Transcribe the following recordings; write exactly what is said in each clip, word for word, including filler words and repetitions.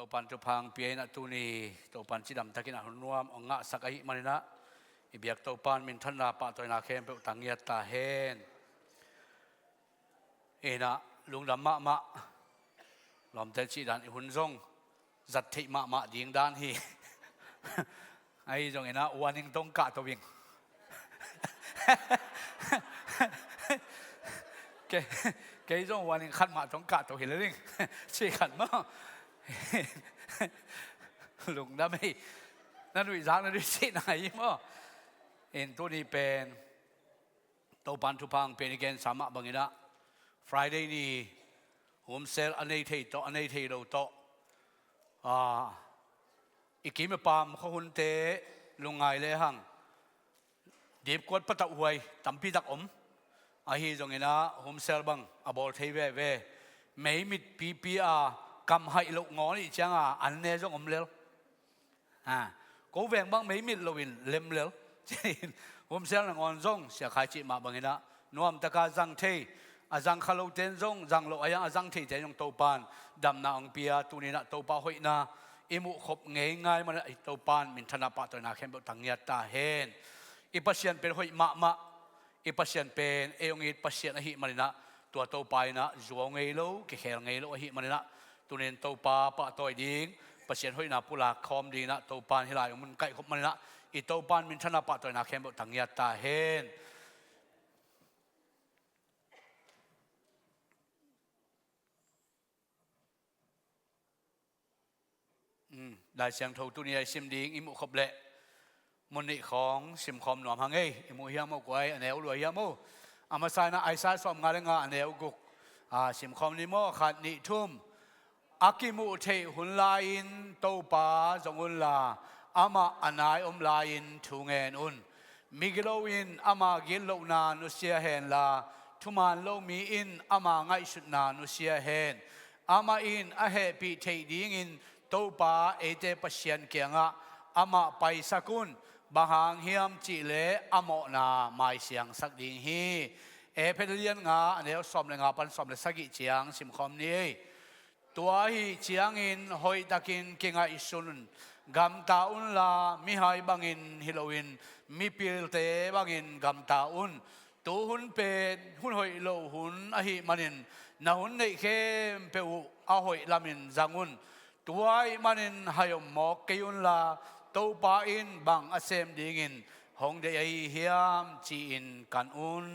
Topan thupha hong pia in ah tuni Topan cidam takin ah hun nuam hong ngahsak ahih manin ah i biak Topan minthanna pahtawina khempeuh tang ngiat ta hen. In ah lungdam mahmah. Lawmte cih dan i hun zong zat theih mahmah ding dan hi. Ahi zongin ah warning tong kahto ing. Kei, kei zong warning khat mah tong kahto hi lel ing. Cih khat maw? Lungdam hi. Na nuihzak na nuihsihna hi maw? In tuni pen Topan thupha hong pia in i gensa mah bangin ah Friday ni home cell a nei thei tawh a nei thei lo tawh, ah, i kim i pam khuahunte lungngai lehang dipkuat patauh huai tampi tak om. Ahi zongin ah home cell bang a bawl thei veve. Meimit pipi a kam haih loh ngawn ih cianga an ne zong om lel. Ha, ko veng bang meimit loin lem lel. Home cell nangawn zong Sia Khai cih mah bangin ah nuamtaka zang thei, a zang kha lote in zong zang loh a hiang a zang theite in zong Topan damna hong pia, tuni in ah Topa hoihna i muhkhop ngeingai manin ah i Topan minthanna pahtawina khempeuh tang ngiat ta hen. I Pasian pen hoih mahmah. I Pasian pen ei hong it Pasian ahih manin ah tua Topa in ah zuau ngei lo, kikhel ngei lo ahih manin ah tuni in Topa pahtawi ding, Pasian hoihna pulak khawm ding in ah Topan hih lai hong mun kaihkhop manin ah i Topan minthanna pahtawina khempeuh tang ngiat ta hen. Um, Lai Siangtho tuni a i sim ding i muhkhop leh mun nih khawng simkhawm nuam hang ei. I muh hiam maw kuai, a neu lua hiam maw? A masa in ah Isaiah sawmnga le nga a neu guk, ah, simkhawm ni maw? Khat, nih, thum. A kimuh theih hun lai-in Topa zong unla, amah a nai om lai-in thu ngen un. Migilo in ama gitlohna nusia henla, thuman lo mi in ama ngaihsutna nusia hen. Amah in a hehpih theih dingin Topa eite Pasian kiangah amah paisak un. Bang hang hiam cihleh a mawhna maisiangsak ding hi. Efesa lian nga a neu sawm le nga pan sawm le sagih ciang simkhawm ni ei. Tua ahih ciangin hoihtakin kingaihsun un. Gamta unla mihai bangin hi loin mipilte bangin gamta un. Tu hun pen hun hoih lo hun ahih manin na hun neih khempeuh uh a hoih lamin zang un. Tua ahih manin hai om mawk kei unla Topa in bang a sem dingin hong deih ahi hiam ci-in kan un.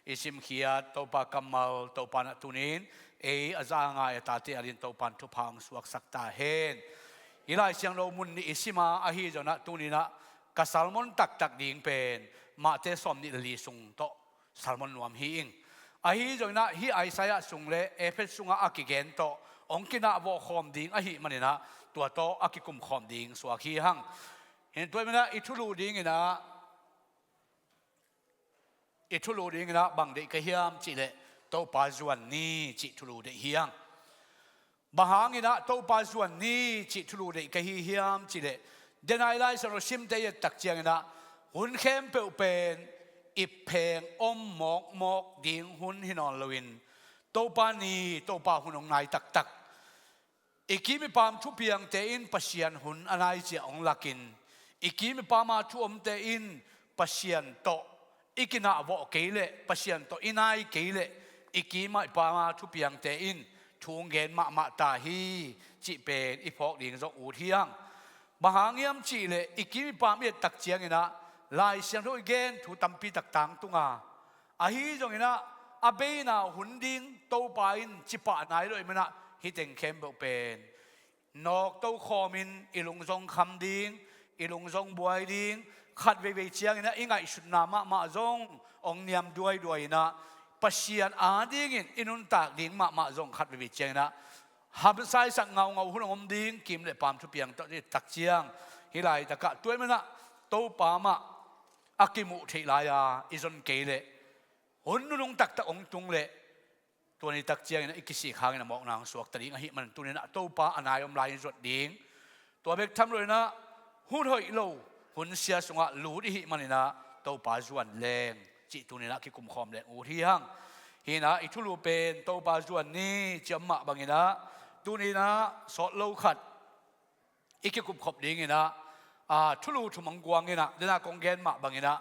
I simkhiat Topa kammal Topa in ah tuni in ei a za a ngai a tate adingin Topa in thupha hong suaksak ta hen. Hih Lai Siangtho mun nih i sim a, ahi zongin ah tuni in ah ka sermon taktak ding pen Matthai sawm nih le li sung tawh sermon nuam hi ing. Ahi zongin ah hih Isaiah sung le Efesa sungah a kigen tawh hong kinahvawh khawm ding ahih manin ah tua tawh a kikum khawm ding suak hi hang. Hi in tua ahih manin ah i thulu dingin ah, i thulu dingin ah bang deih ka hiam cihleh Topa zuan ni cih thulu deih hi hang. Bang hangin ah Topa zuan ni cih thulu deih ka hi hiam cihleh, denai Lai Siangtho simte i et tak ciangin ah hun khempeuh pen i pheng om mawkmawk ding hun hi nawn loin Topa ni, Topa hun hong nai taktak. I kim i pam thupiangte in Pasian hun a nai ciah hong lakin, i kim i pam a thu omte in Pasian tawh i kinahvawh kei leh, Pasian tawh i nai kei leh, i kim i pam a thupiangte in thu hong gen mahmah ta hi cih pen i phawk ding zong ut hi hang. Bang hang hiam cihleh i kim i pam i et tak ciangin ah Lai Siangtho i gen thu tampi tak tangtung a, ahi zongin ah a beina hun ding Topa in cipah nai lo ahih manin ah hih teng khempeuh pen nawkto khawmin i lung zong kham ding, i lung zong buai ding, khat veivei ciangin ah i ngaihsutna mahmah zong hong niam duaiduai in ah Pasian adingin i nuntak ding mahmah zong khat veivei ciangin ah hamsaisak ngaungau hun hong om ding, kim le pam thupiang tawh i et tak ciang. Hih laitakah tua ahih manin ah Topa mah a kimuh theih lai-a i zon kei leh, hun nunung taktak hong tung leh, tua ni tak ciangin ah i kisik hangin a mawkna hong suakta ding ahih manin tuni in ah Topa a nai om lai-in zuat ding. Tua bek tham loin ah hun hoih lo, hun sia sungah lut i hih manin ah Topa zuan leng cih tuni in ah kikum khawm leng ut hi hang. Hi in ah i thulu pen Topa zuan ni ci om mah bangin ah Tuni-in ah sawt lo khat i kikupkhop dingin ah, aa, thulu thum hong guang in ah, den a kong gen mah bangin ah,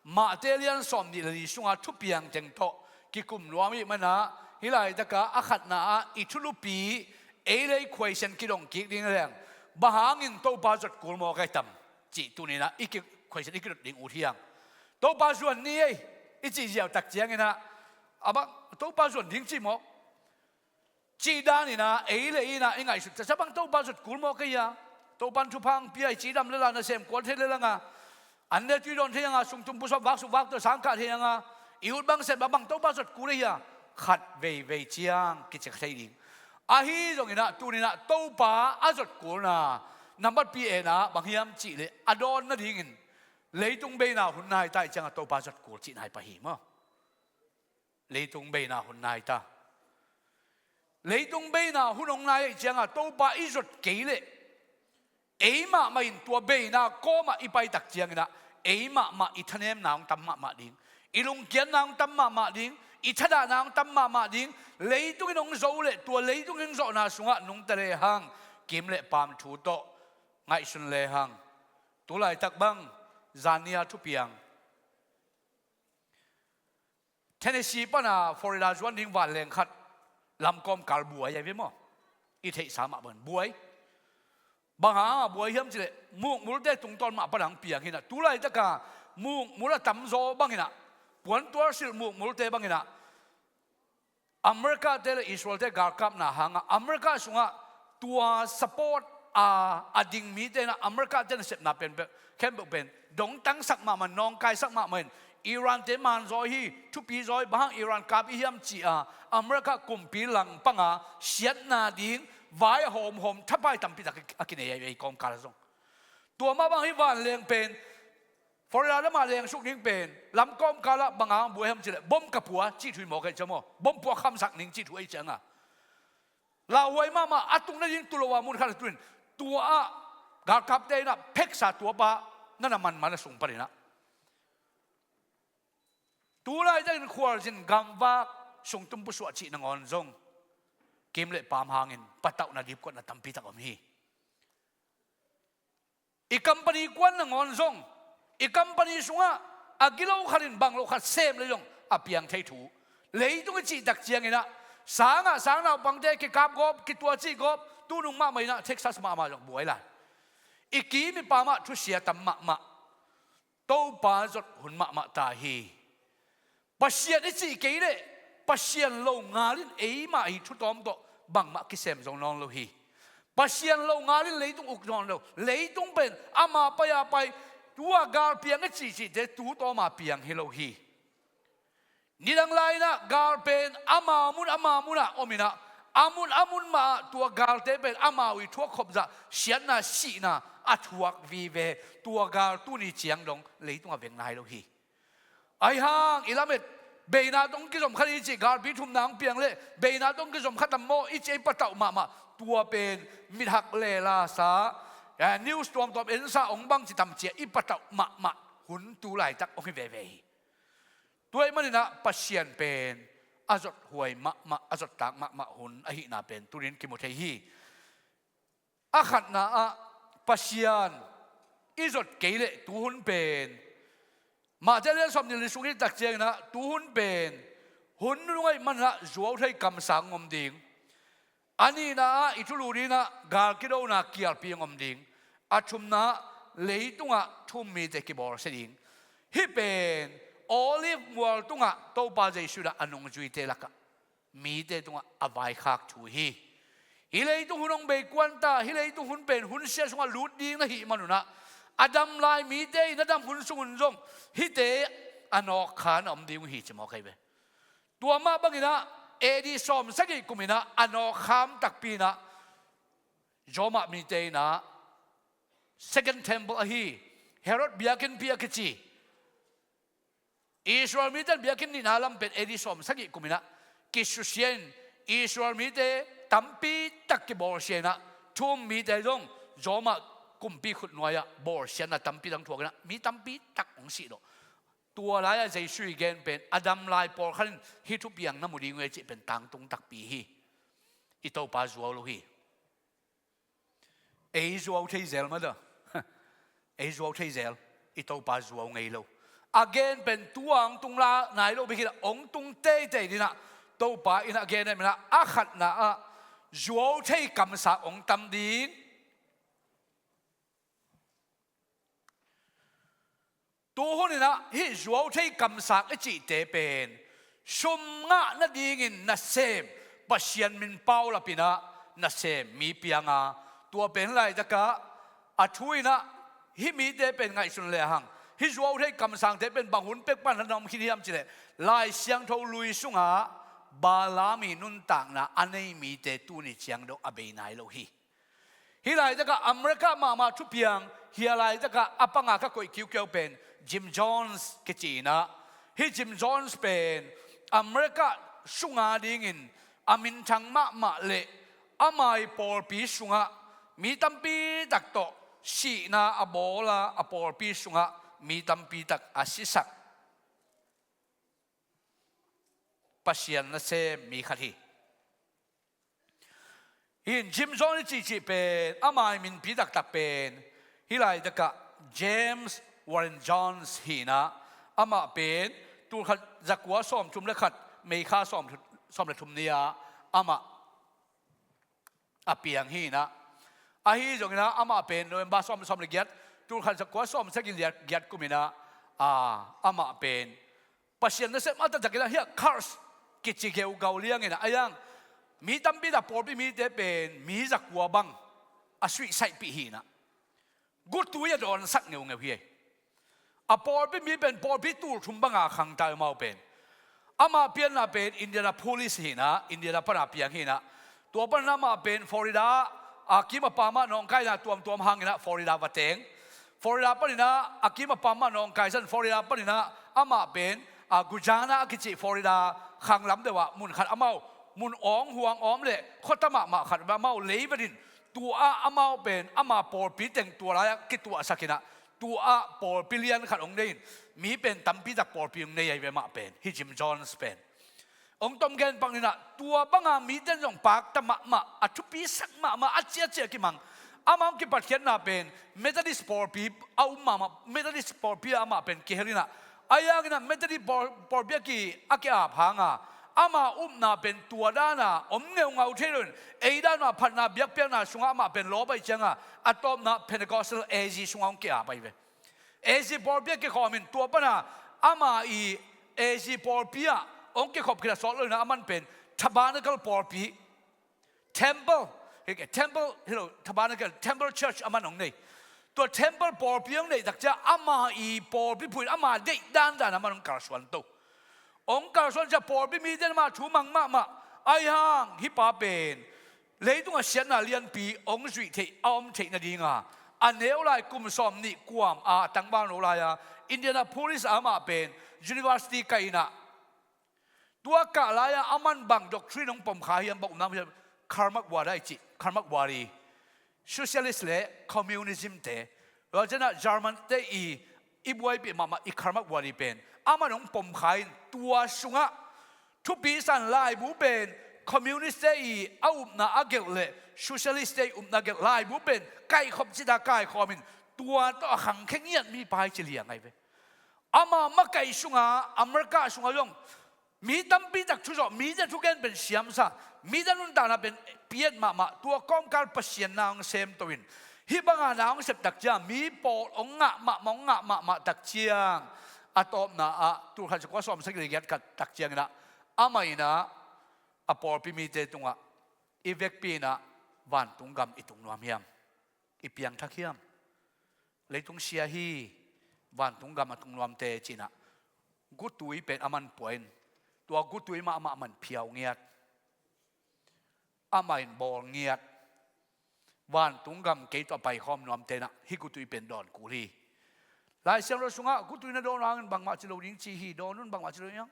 Matthai lian sawmnih le li sunga thupiang teng tawh kikum nuam i hih manin ah, hih laitak ah a khatna ah i thulupi, ei le ei khuaisian kidong kik ding leng, bang hangin Topa zot kul mawk ahi tam cih tuni-in ah i ki, khuaisian i kidot ding ut hi hang. Topa zuan ni ei i cih ziau tak ciangin ah, a bang Topa zuan ding cih mawk cih danin ah, ei le ei in ah i ngaihsut ciang, sia bang Topa zot kul mawk ahi a, Topa'n thupha hong pia, i cidam lel a, nasem kual thei lel hang a, an le tui dawn thei hang a, sungtum pusuak vaksuk vak tawh sang kah thei hang a, i ut bang sem a, bang Topa zot kul ahi a, khat veivei ciang kici kha thei ding. Ahi zongin ah tuni-in ah Topa a zot kulna nambat pi en ah bang hiam cih leh, a dawn nadingin leitung beina hun nai ta i hih ciang ah Topa zot kul cihna hi pah hi maw. Leitung beina hun nai ta. Leitung beina hun hong nai ahih ciang ah Topa i zot kei leh, ei mahmah in tua beina kawm ah i pai tak ciangin ah, ei mahmah i thanemna hong tam mahmah ding, i lungkiatna hong tam mahmah ding, i thadahna hong tam mahmah ding. Leitung in hong zo leh, tua leitung in hong zawhna sungah nungta le hang, kim le paam thu tawh ngaihsun le hang. Tu laitak bang, zan ni a thupiang, Tennessee pan a Florida zuan ding vanleng khat lamkawm kal buai ahi ve maw? I theihsa mah bangin buai. Bang hang a buai hiam cih leh, mukmulte tungtawn mah pan a hong piang hi in ah, tu laitak a mukmul a tamzaw bangin ah, puantual silh mukmulte bangin ah, America-te le Israel-te galkapna hang ah, America sungah tua support a, a ding mite in ah, America-te nasepna pen, pen, khempeuh pen dongtangsak mahmah, nawngkaisak mahmah in, Iran-te manzaw hi, thupi zaw hi, bang hang Iran kap i hiam ci a, America kumpi langpang a siatna ding vai a hawmhawm thapai tampi tak a kinei ahi, ei kawmkal ah zong. Tua mah bang hi, vanleng pen Florida lam ah lengsuk ding pen lamkawm kal ah bang hang buai hiam cih leh, bom ka pua cih thu hi mawk ahi ciang maw, bom pua khamsak ning cih thu ahi ciang a, lauhuai mahmah, a tung nading tu lo a mun khat a tun, tua ah galkapte in ah pheksa, tua pa na na manman a sung panin ah. Tu laitakin khualzin, gamvak, sungtum pusuak cih nangawn zong kim le paam hangin patauhna, dipkuatna tampi tak om hi. I company kuan nangawn zong, i company sungah a gilo khat in bang lo khat sem le zong a piang thei thu. Leitung i cih tak ciangin ah, sang ah sang naupangte kikap gawp, kituaci gawp, tunung mahmah in ah Texas mahmah zong buai lai. I kim i paam ah thusia tam mahmah. Topa zot hun mahmah ta hi. Pasian i cih kei leh, Pasian lo ngalin eimah hi thu tawm tawh bangmah kisem zo nawn lo hi. Pasian lo ngalin leitung uk nawn lo. Leitung pen ama pai a pai, tua galpiang i cihcihte tu tawm a piang hi lo hi. Nidang lai-in ah gal pen ama mun ama mun ah om in ah, a mun a mun mah ah tua galte pen amau i thuak khop zah siatna, sihna a thuak vive. Tua gal tuni ciang dong leitung a veng nai lo hi. Ahi hang i lamet, beina tawh kizom kha ding i cih galpi thumna hong piang leh, beina tawh kizom kha tam maw i cih ei patauh mahmah. Tua pen mithak lela sa, eh, news tuamtuam ensa hong bang ci tam ci a i patauh mahmah hun tu laitak hong hi veve hi. Tua ahih manin ah Pasian pen a zothuai mahmah, a zottak mahmah hun ahihna pen tuni-in kimu thei hi. A khatna ah, Pasian i zot kei leh tu hun pen, Matthai lian sawmnih le li sung i et tak ciangin ah, tu hun pen hun nunung ahih manin ah zuau thei kamsang hong om ding. A nihna ah i thulu dingin ah gal kidona kialpi hong om ding. A thumna ah leitungah thu-um mite kibawlsia ding. Hih pen Olive mual tungah Topa Jesu in ah a nungzuite lakah mite tungah a vaikhak thu hi. Hih leitung hun hong bei kuan ta, hih leitung hun pen hun sia sungah lut ding na hih manun ah, a dam lai mite in a dam hun sungun zong hihte a nawkkha na om ding uh hi ci mawk ahi ve. Tua mah bangin ah A D sawmsagih kumin ah a nawkkham takpi in ah Roma mite in ah Second Temple ahi Herod biakinnpi a kici Israel mite in biakinn nihna lam pen A D sawmsagih kumin ah kisusia in Israel mite tampi tak kibawlsia in ah thu-um mite zong Roma kumpi khutnuai ah bawlsiatna tampi dang thuak in ah mi tampi tak hong sih lawh. Tua lai-ah Jesu i gen pen a dam lai pawlkhat in hih thupiang na mu ding uh hi cih pen tangtung takpi hi. i Topa zuau lo hi. Ei zuau thei zel mah dah. Ei zuau thei zel, i Topa zuau ngei lo. A gen pen tua hong tung la nai lo bek hi lah, hong tung teitei ding ah, Topa in a gen ahih manin ah, a khatna ah zuau thei kamsak hong tam ding. Tuhun in ah hih zuau thei kamsak i cihte pen sum ngah nadingin nasem, Pasian min paulap in ah nasem mi piang a, tua pen laitak ah a thu in ah hih mite pen ngaihsun lehang, hih zuau thei kamsangte pen bang hun pek pan na om khin hiam cih leh, Lai Siangtho Lui sungah Balaam ii nuntakna a nei mite tuni ciang dong a bei nai lo hi. Hih laitak ah America mahmah thupiang, hih laitak ah a panga ka koih kiukiau pen Jim Jones kici in ah, hih Jim Jones pen America sunga dingin a minthang mahmah leh ama ii pawlpi sungah mi tampi tak tawh sihna a bawl a, a pawlpi sungah mi tampi tak a sisak Pasian nasem mi khat hi. Hih Jim Jones i cihcih pen, ama ii minpi taktak pen, hih laitak ah James Warren Jones hi in ah, amah pen tulkhat zakua sawmthum le khat, May kha sawm, sawm le thum ni-a amah a piang hi in ah, ahi zongin ah amah pen November sawm, sawm le giat, tulkhat zakua sawmsagih le giat kum in ah, a, amah pen Pasian nasem a taktak in ah, hih ah cult kici geugau liang in ah, a yang mi tampi tak pawlpi mite pen mi zakua bang a suicide pih hi in ah, gutui a dawnsak ngeungeu hi. A pawlpi mi pen pawlpi tul thum banga khangta, amau pen, amah pianna pen Indianapolis hi in ah, Indiana pana piang hi in ah, tua panin amah pen Florida, a kim a pam ah nawngkaina tuamtuam hangin ah Florida va teng. Florida panin ah a kim a pam ah nawngkai zan, Florida panin ah amah pen, a, Guyana a kici Florida khanglam deuh ah mun khat, amau mun awng huang awm leh khuata mahmah khat, amau lei vet in, tua ah amau pen ama pawlpi teng tua lai-ah kituahsak in ah, tua ah pawlpi lian khat hong nei in, mi pen tampi tak pawlpi hong nei ahi ve amah pen, hih Jim Jones pen. Hong tom gen pak ni in ah, tua banga mite in zong pakta mahmah, a thupisak mahmah, a ciacia kimang. Amah hong kipatkhiatna pen Methodist pawlpi a um mahmah, Methodist pawlpi ah amah pen kihel in ah, a yang in ah Methodist pawl-, pawlpi a ki, a ki-ap hang a, ama upna pen tua dan a om ngeungau thei lo in, ei dan mah phatna biakpiakna sungah amah pen lawp ahih ciang a, a tawpna Pentecostal A Z sungah hong ki-ap ahi ve. A Z pawlpi ah kikhawm in, tua pana ama ii A Z pawlpi ah hong kikhop khit a sawt lo in ah, aman pen Tabernacle pawlpi, Temple, hi kei, Temple hi lo, Tabernacle, Temple Church aman hong nei. Tua Temple pawlpi hong neih tak ciang ama ii pawlpi phu in, ama deih dandan aman hong kalsuan to. Hong kalsuan ciang pawlpi mite in amah thu mang mahmah. Ahi hang hih pa pen leitungah siatna lianpi hong zuih theih, a om theih nadinga, a neu lai kum sawmnih kuam a tangval no lai-a Indianapolis ah amah pen university kai in ah, tua kah lai-ah aman bang doctrine hong pomkha hiam, bang upna hiam, Karl Marx Wada i cih, Karl Marx Wada, socialist le communism te, tua ciangin ah German te ii i buaipih mahmah i Karl Marx Wada pen aman hong pomkha in, tua sungah thupi san laibu pen communist te ii a upna a gelh leh socialist te ii upna gelh laibu pen kaihkhop cita kaikhawm in, tua tawh a khangkhia ngiat mipa hi ci liang ahi ve. Ama makaih sungah, America sungah zong mi tampi tak thuzawh, mite thugen pen siamsa, mite nuntakna pen piat mahmah, tua kawmkal Pasian na hong semto in, hih banga na hong sep tak ciang mi pawl hong ngah mahmah, hong ngah mahmah tak ciang, a tawpna ah tulkhat zakua sawmsagih le giat khat tak ciangin ah, amah in ah a pawlpi mite tungah, i vekpi in ah vantung gam i tung nuam hiam? I piangthak hiam? Leitung sia hi, vantung gam a tung nuamte ci-in ah gutui pen aman pua in, tua gutui mah amah man phiau ngiat, amah in bawl ngiat. Vantung gam kei tawh a paikhawm nuamte in ah hih gutui pen dawn kul hi. Lai Siangtho sungah gutui na dawn hangin bangmah ci lo ding ci hi, dawn un bangmah ci lo ding.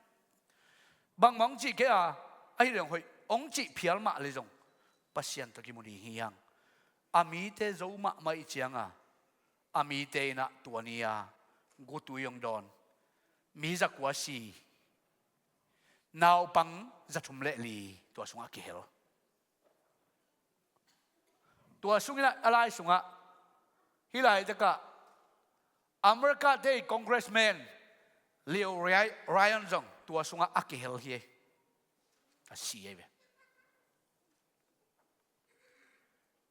Bangmah hong cih kei a, ahi leng hoih, hong cih phial mah leh zong Pasian tawh kimu ding hi hang. A mite zo mahmah i hih ciang a, a mite in ah tua ni-a gutui hong dawn. Mi zakua si, naupang zathum le li tua sungah kihel. Tua sungin a lai sungah, hih laitakah America te Congressman Leo Ryan zong tua sungah a kihel hi. A si ei ve.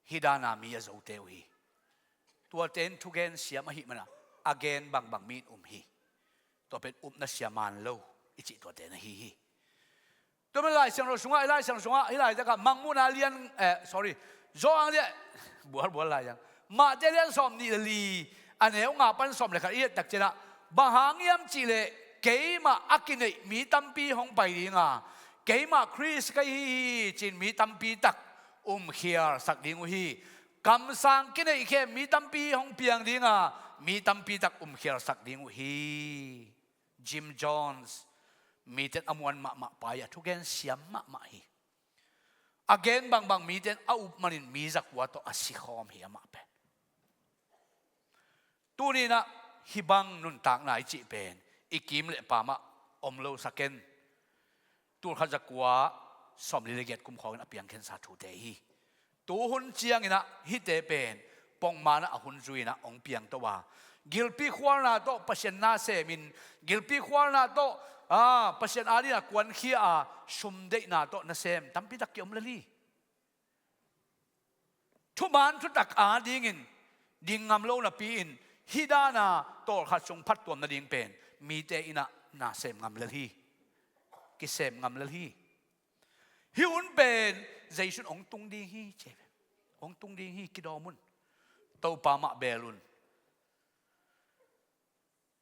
Hih dana mi a zote uh hi. Tuate in thugen siam ahih mana a gen bangbang mi in um hi. Tua pen upna sia man lo i cih tuate na hi hi. Tua man Lai Siangtho sungah, i Lai Siangtho sungah, hih laitakah Mangmuhna lian, eh, sorry, Johan lian, bual, bual lai yang. Mate lian sawm nih le li, a neu nga pan sawm le khat i et tak cianah, bang hang hiam cihleh keimah a kineih mi tampi hong pai dinga, keimah Khrist ka hi hi, cin mi tampi tak umkhialsak ding uh hi. Kamsang kineih khem mi tampi hong piang dinga, mi tampi tak umkhialsak ding uh hi. Jim Jones, miten a muan mahmah pai a thugen siam mahmah hi. A gen bangbang miten a up manin mi zakua tawh a sikhawm hi amah pen. Tuninah hih bang nuntakna i cih pen i kim le pamah om lo saken. Tulkhat zakua sawmli le giat kum khawngin a piangkhensa thute hi. Tuhun cianginah hihte pen pongmanah a hun zuinah hong piangto a, gilpi khualna tawh Pasian na semin, gilpi khualna tawh, a, Pasian adinah kuankhia a, sumdeihna tawh nasem tampitak kiom lel hi. Thuman thutak adingin ding ngam lo napi-in hih dana tawlkhat sung phattuam nading pen mite innah nasem ngam lel hi. Kisem ngam lel hi. Hih hun pen Jesu in hong tung ding hi, ci hi. Hong tung ding hi, kidawm un. Topa mah beel un.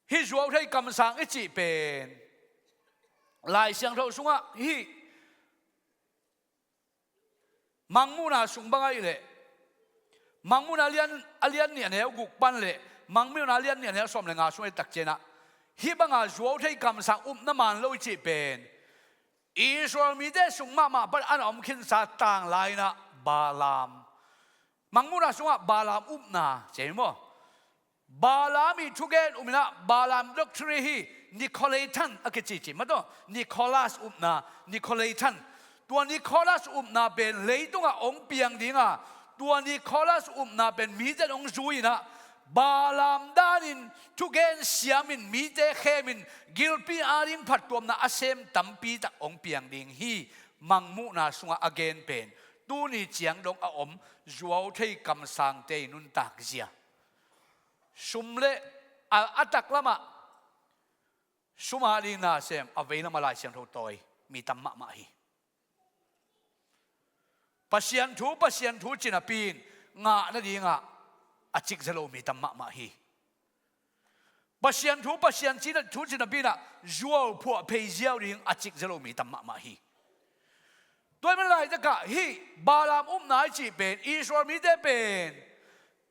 Hih zuauthei kamsang i cih pen Lai Siangtho sungah hih Mangmuhna sung bang ahih leh Mangmuhna a lian, a lian nih a neu guk pan le Mangmuhna a lian nih a neu sawm le nga sung i et tak cianah hih banga zuauthei kamsang upna man lo i cih pen Israel mite sung mahmah pan a na om khinsa tang lai-inah Balaam. Mangmuhna sungah Balaam upna ci hi maw? Balaam ih thugen um inah Balaam doctrine hi Nicolaitan a kicici mataw, Nicholas upna, Nicolaitan. Tua Nicholas upna pen leitungah hong piang dinga, tua Nicholas upna pen mite in hong zui inah Balaam danin thugen siamin mite khemin gilpi ading phattuamna a sem tampitak hong piang ding hi. Mangmuhna sungah a gen pen tuni ciang dong a om zuauthei kamsangte ih nuntak zia. Sum le a, a taklamah sum ading nasem, a veilamah Lai Siangtho tawi mi tam mahmah hi. Pasian thu, Pasian thu ci napi-in ngah nadingah a cikzia lo mi tam mahmah hi. Pasian thu, Pasian ci na, thu ci napi-inah zuau phuah phei ziau ding a cikzia lo mi tam mahmah hi. Tua ahih man laitakah hih Balaam upna i cih pen Israel mite pen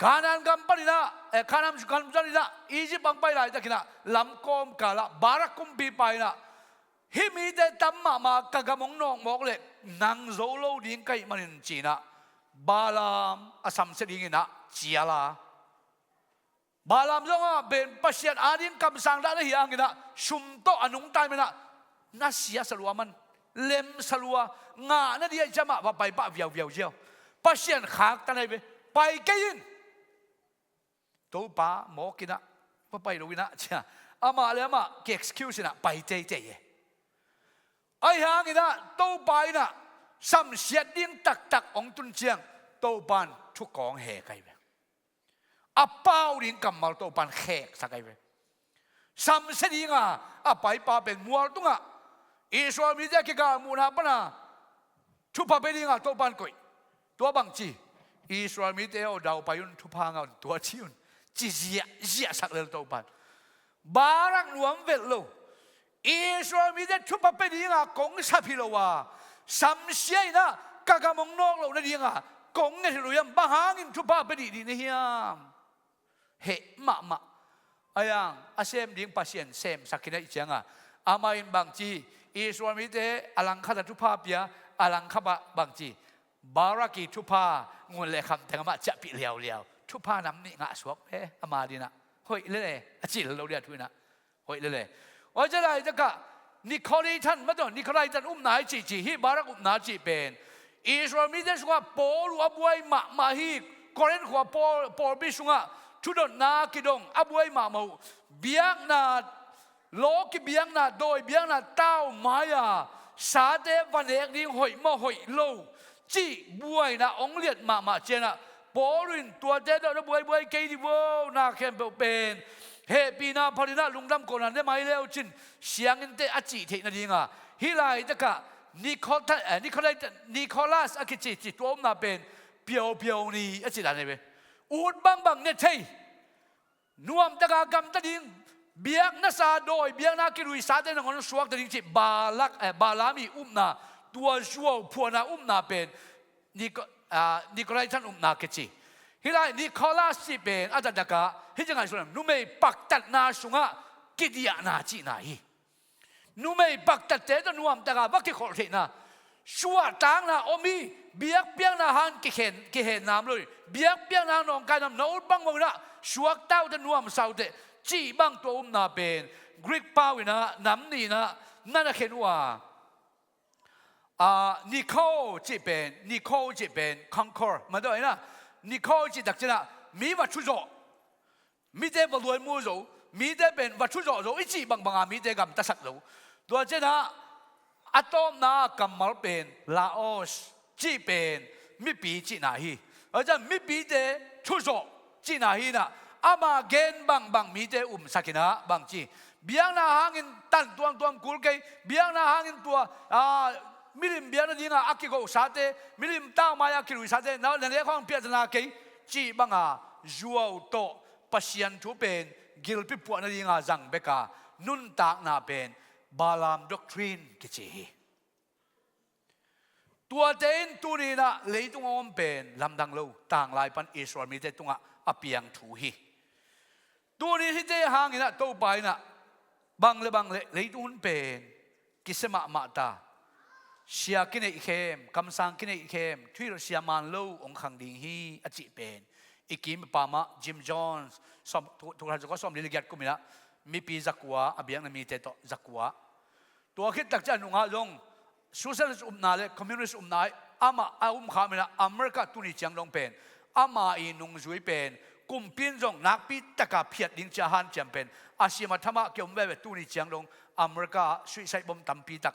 Kanaan gam paninah, eh, Kanaan gam paninah Egypt ang pai laitakinah lamkawm kalah Barak kumpipa inah hih mite tam mahmah, ka gam hong nawkmawk leh nang zo lo ding ka hih manin ci-inah Balaam a samsia dinginah cial a. Balaam zongah pen Pasian ading kamsang dah na hih hanginah sum tawh a nungta ahih manah na sia salua man, lem salua, ngah nading ahih ciang mah va pai pah viauviau ziau. Pasian khaktan ahi ve, pai kei in. Topa mawk inah, va pai lo inah cia, amah le amah ki-excuse inah pai teitei e. Ahi hanginah Topa inah samsiat ding taktak hong tun ciang Topa in thukawng hek ahi ve. A pau ding kammal Topa in kheksak ahi ve. Samsia dinga a paipa pen mual tungah Israel mite a kigalmuhna pana thupha pia dinga Topa in koih. Tua bangci, Israel mite aw, daupai un, thupha ngah un, tua ci un, ci ziahziahsak lel Topa in. Barak nuam velh lo. Israel mite thupha pia dinga kong sap hi lo a, samsia inah ka gam hong nawk loh nadinga kong nget hi lo hiam? Bang hangin thupha pia dihdih na hiam? Heh mahmah. Ahi hang a sem ding Pasian semsak khin ahih cianga, amah in bangci, Israel mite a langkhat a thupha pia, a langkhat ah bangci, Barak ih thupha ngun le kham teng amah ciahpih liauliau. Thupha nam nih ngahsuak ve ama dinah. Hoih lele, a cih lo dia thu inah. Hoih lele. Oi, cia laitakah Nicolaitan, mataw, Nicolaitan upna i cihcih, hih Barak upna cih pen Israel mite sungah Paul uh a buai mahmah hi. Korinth khua pawl, pawlpi sungah thudotna kidong a buai mahmah uh. Biakna, lawki biakna, dawi biakna tau mai-a sate va nek ding hoih maw hoih lo cih buaina hong liat mahmah ciangah Paul in tuate tawh na buaibuai kei dih vo, na khempeuh pen hehpihna phalin ah lungdam kawmna ne mai leu cin sianginn teh a cih theih nadinga hih laitakah Nico-, eh, Nicolai-, Nicholas a kici ci tua omna pen piaupiau ni a ci dan hi ve. Ut bangbang ne thei, nuamtaka gamta ding, biakna sa dawi biakna kiluisate nangawn suakta ding cih Balak, eh, Balaam ii upna, tua zuau phuahna upna pen Nico-, ah, Nicolaitan upna kici. Hih lai Nicholas cih pen a taktakah hih ciangah sungah numei paktatna sungah kidiahna cihna hi. Numei paktatte tawh nuamtaka va kikholh theihna, suahtakna om hi. Biakpiakna hang kikhen, kihen nam lo hi. Biakpiakna hang nawngkai nam, na ut bang mawh inah suakta uh teh, nuamsa uh teh cih bang tua upna pen Greek pau inah nam nih inah na na khen uh a, a, Nikho cih pen, Nikho cih pen conquer, madawh inah Nikho cih takcianah mi va thuzawh, mite va luai mu zo, mite pen va thuzawh zo i cih bangbanga mite gamtasak zo. Tua cianah a tawpna kammal pen Laos cih pen mipi cihna hi. Tua cian mipite thuzawh cihna hi inah ama gen bangbang mite umsak inah bangci, biakna hangin tan tuamtuam kul kei, biakna hangin tua, a, milim biakna dinga a kigohsate, milim tau mai-a kiluisate na, na nek hong piahtana kei cih banga zuau tawh Pasian thu pen gilpi puah nadinga zang beka nuntakna pen Balaam doctrine kici hi. Tuate in tuni inah leitung a om pen lamdang lo, tanglai pan Israel mite tungah a piang thu hi. Tuni hihte hang inah Topa inah bang le bang le leitung hun pen kisia mahmah ta. Sia kineihkhem, kamsang kineihkhem, thuhilh sia man lo hong khang ding hi a cih pen i kim i pam ah Jim Jones, sawm, thu, thukhat zakua sawmli le giat kum inah mipi zakua, a biakna mite tawh zakua. Tua khit takciang a nungah zong socialist upna le communist upna ah amah a um kha inah America tuni ciang dong pen ama ii nungzui pen kumpi in zong nakpi taka phiat ding ci-a hanciam pen a siam a tham ah kiom veve. Tuni ciang dong America ah suicide bomb tampi tak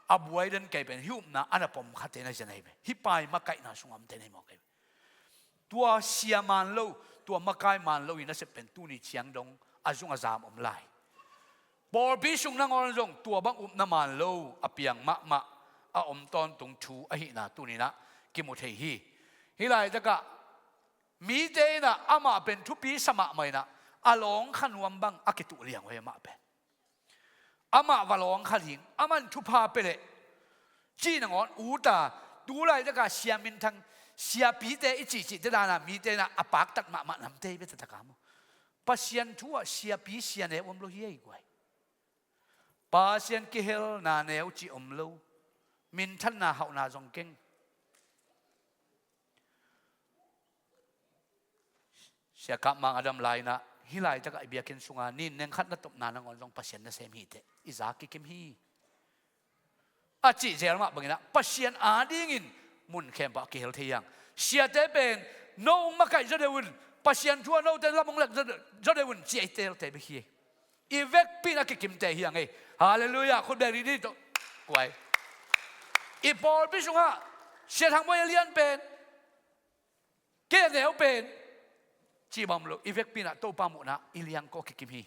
a buai den kei pen hih upna a na pom khate na zia na hi ve. Hih pai makaihna sungah omte na hi mawk hi ve. Tua sia man lo, tua makai man lo ii nasep pen tuni ciang dong a zung a zam om lai. Pawlpi sung nangawn zong tua bang upna man lo a piang mahmah a om tawntung thu ahihna tuni inah kimu thei hi. Hih laitakah mite inah amah pen thupi sa mahmah inah a lawngkha nuam bang a kituh liang uh hi amah pen. Amah va lawngkha ding, aman thupha pia leh cih nangawn ut a, tu laitaka sia minthang, siapite i cihcihte dana mite inah a paktat mahmah namte hi ve taktak a maw. Pasian thu ah siapi sia neu om lo hi ei guai. Pasian kihelna neu cih om lo. Minthanna hauhna zong keng. Sia Kap Mang a dam lai inah hih laitakah i biakinn sunga nin neng khat na topna nangawn zong Pasian nasem hi teh, i za kikim hi a cih zel mah bang inah Pasian adingin mun khempeuh a kihel thei hi hang. Siate pen no hong makaih zaw deuh un, Pasian thu ah note lam hong lak zaw deuh un ci-a i teelte bek hi. I vekpi in a kikimte hi hang ei. Halleluiah. Khut beng didi tawh kuai. I pawlpi sungah Sia Thang Boi a lian pen, kei a neu pen cih bang om lo. I vekpi inah Topa muhna i liangko kikim hi.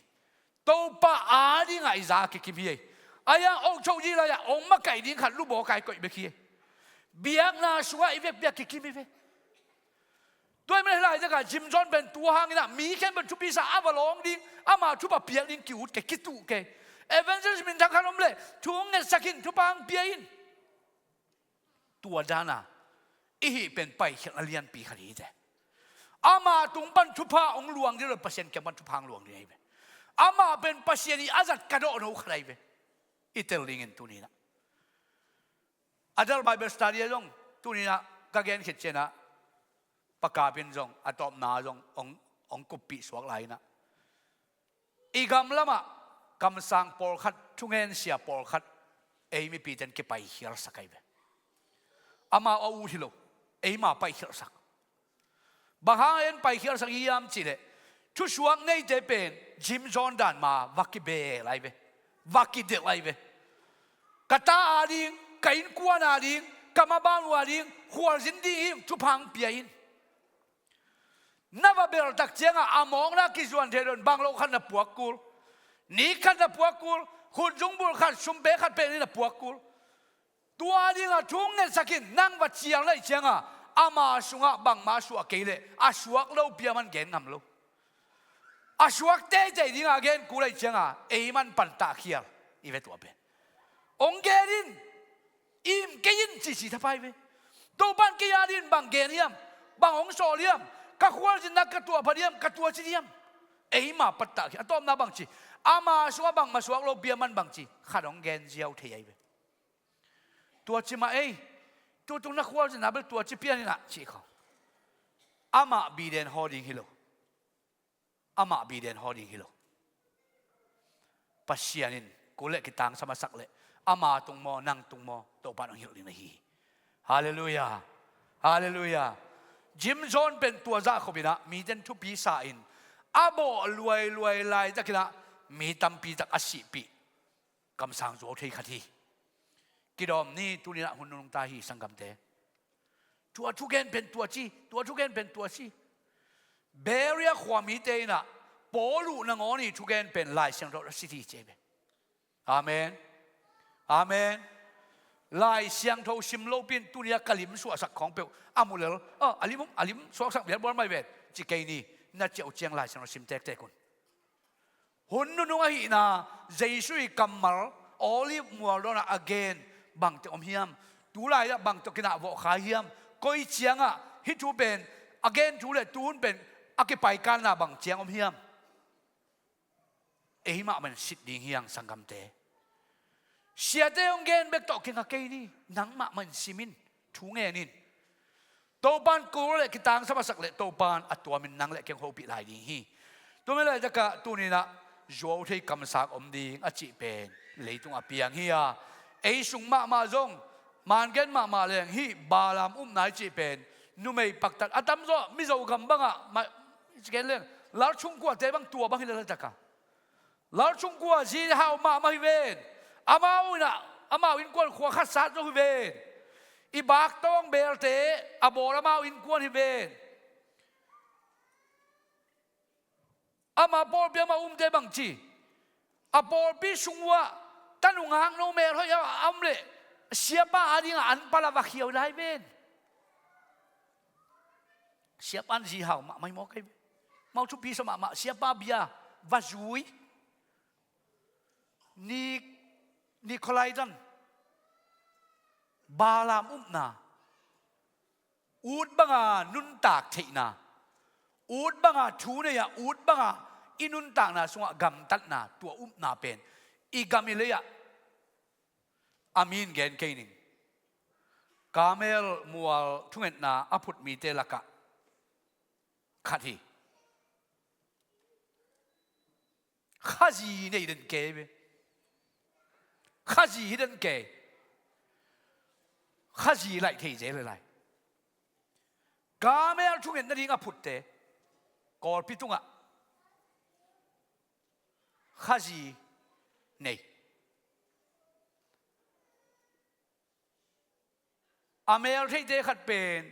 Topa adingah i za kikim hi ei. A iang okchok dih lai-ah hong makaih ding khat lubaw kai koih bek hi ei. Biakna sungah i vekpi ah kikim hi ve. Tua ahih manin hih laitakah Jim Jones pen tu hang inah mi khempeuh thupisa a va lawng ding, ama thupha piak ding ki-ut kei, kituh kei. Evangelist minthang khat om leh thu hong ngetsak in, thupha hong pia in. Tua dana i hih pen paikhialhna lianpi khat hi teh. Ama tung pan thupha hong luang ding lo, Pasian kiang pan thupha hong luang ding ahi ve. Amah pen Pasian ii a zat ka dawhno khat ahi ve. I tel dingin tuni inah Adult Bible Study ah zong tuni inah ka gen khit ciangah Pa Kap in zong a tawpna zong hong, hong kuppih suak lai inah i gam lamah kamsang pawlkhat, thungensia pawlkhat ei mipite in kipaikhialsak ahi ve. Amau a ut hi lo, eima paikhialhsak. Bang hang en paikhialhsak hiam cihleh, thusuak neite pen Jim Jones dan ma va kibel lai ve, va kidelh lai ve. Ka ta a ding, ka innkuan a ding, ka maban uh a ding khualzin ding hi, thupha pia in. Na va beltak ciangah a mawkna kizuan thei lo in bang lo khat na puak kul. Ni khat na puak kul, khutzungbulh khat, sumpe khat pek ni na puak kul. Tua dingah thu ngetsak in, nang va cial laih ciangah ama sungah bangmah suah kei leh a suak lopi a man gen ngam lo. A suak teitei dingah gen kul laih ciangah ei man pantah khial i ve tua pen. Hong gen in, im kei in cici thapai ve. Topan kei a dingin bang gen hiam? Bang hong sawl hiam? Ka khualzinna ka tuahphat hiam, ka tuaci hiam? Eima pantah khial. A tawpna bangci, ama sungah bangmah suak lopi a man bangci, khat hong gen ziau thei ahi ve. Tuaci mah ei, tutung na khualzinna bel tuaci pian inah cih khawng. Amah biden haw ding hi lo. Amah biden haw ding hi lo. Pasian in kul le kitangsam a sak leh ama tung maw, nang tung maw, Topan hong hilh ding na hi. Halleluiah. Halleluiah. Jim Jones pen tua zah khop inah miten thupi sa in a bawh luailuai laitak inah mi tampi tak a sihpih kamsang zuau thei khat hi. Kidawm ni, tuni inah hun nunung ta hi sanggamte. Tua thugen pen tuaci, tua thugen pen tuaci. Beria khuamite inah Paul uh nangawn i thugen pen Lai Siangtho a sit hi ci ve. Amen. Amen. Lai Siangtho sim lopi in tuni a ka lim suahsak khawng peuh a mu lel. A, a lim, a lim suaksak vial bual mai ven ci kei ni, na ciah uh ciang Lai Siangtho sim tektek un. Hun nunung ahihna, Jesu i kammal Olive mual dawnah a gen bangte om hiam? Tulai ah bangtawh kinah vawhkhai hiam? Koi ciangah hih thu pen a gen thu le tuhun pen a kipaikanna bang ciang om hiam? Eimah man sit ding hiang sanggamte. Siate hong gen bek tawh kingah kei ni, nangmah man simin thu ngenin. Topan kul le kitangsam a sak leh Topan a tuamin nang le keng hopih lai ding hi. Tua mi laitakah tuninah zuau thei kamsak om ding a cih pen leitung a piang hi a, ei sung mahmah zong mangen mahmah leng hih Balaam upna i cih pen numei paktat a tamzaw Mizo gam bangah mah gen leng lalchungkuate bang tua bang hi laitakah. Lalchungkua zi hau mahmah hi ven. Amau inah, amau innkuan khua khat sat zo hi ven. I baktawng belte a bawl amau innkuan hi ven. Ama pawlpi amah umte bangci, a pawlpi sung uhah tanungak no melhoih a om leh siapa a dingah an pala va khiau lai ven. Siapa an zi hau mahmah hi mawk ahi ve. Mau thupi sa mahmah, siapa bia va zui. Ni, Nikolaitan Balaam upna, ut banga nuntak theihna, ut banga thu nei-ah, ut banga i nuntakna sungah gamtatna, tua upna pen i gam i lei-ah a min gen kei ning. Kamel mual thungetna a phut mite lakah khat hi. Khazi nei den kei ve. Khazi hi den kei. Khazi laih thei zel lai. Kamel thungetna ding a phutte Kawlpi tungah khazi nei. A meltheihte khat pen